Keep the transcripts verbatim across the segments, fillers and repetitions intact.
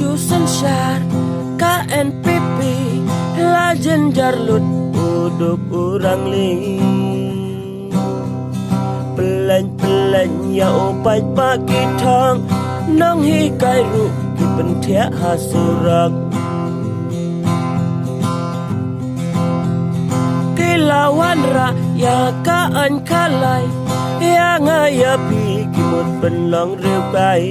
Ju synshar ka N P P la jynjar lut u duk u rangli. Pyllein pyllein ïa u paidbah ki thong, nonghikai ruh ki pynthiah ha surok. Ki la wanrah ïa ka aiñ khalai, ïa nga ïa phi ki mut pynlong riewkai.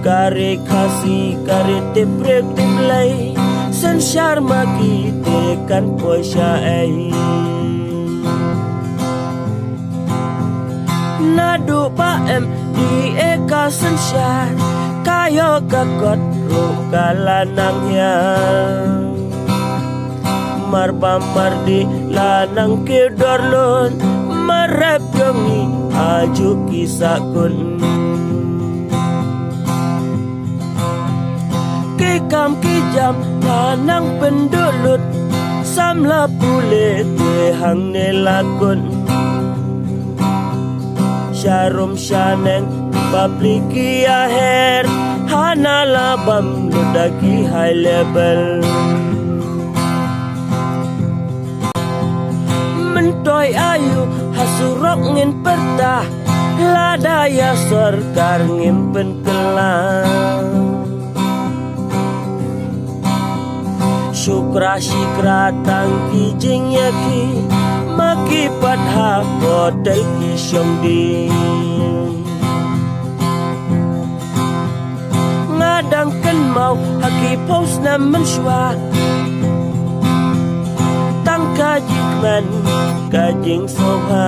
Ka ri Khasi ka ri tip riewtip lei, synshar ma ki te kan poi sha ei. Naduh ba M D A ka synshar, ka ïoh ka kot ruh ka la nang hiar. Mar bam mar dih la nang kiew dor lun, mar rep jong ngi ajuh ki sahkun. Ki kam ki jam la nang pynduh lut, samla pule te hangne la kut. Sharum shaneng bapli ki ïaher, hana la bam lut da ki high level. Myntoi aïu ha surok ngin pyrta, lada ïa sorkar ngim pynkylla. Shukra shikra tang ki jingïakhih, ma ki pat ha hotel ki shong dih. Nga dang kynmaw ha ki phew snem mynshuwa, tang ka jingkmen ka jingsngewbha.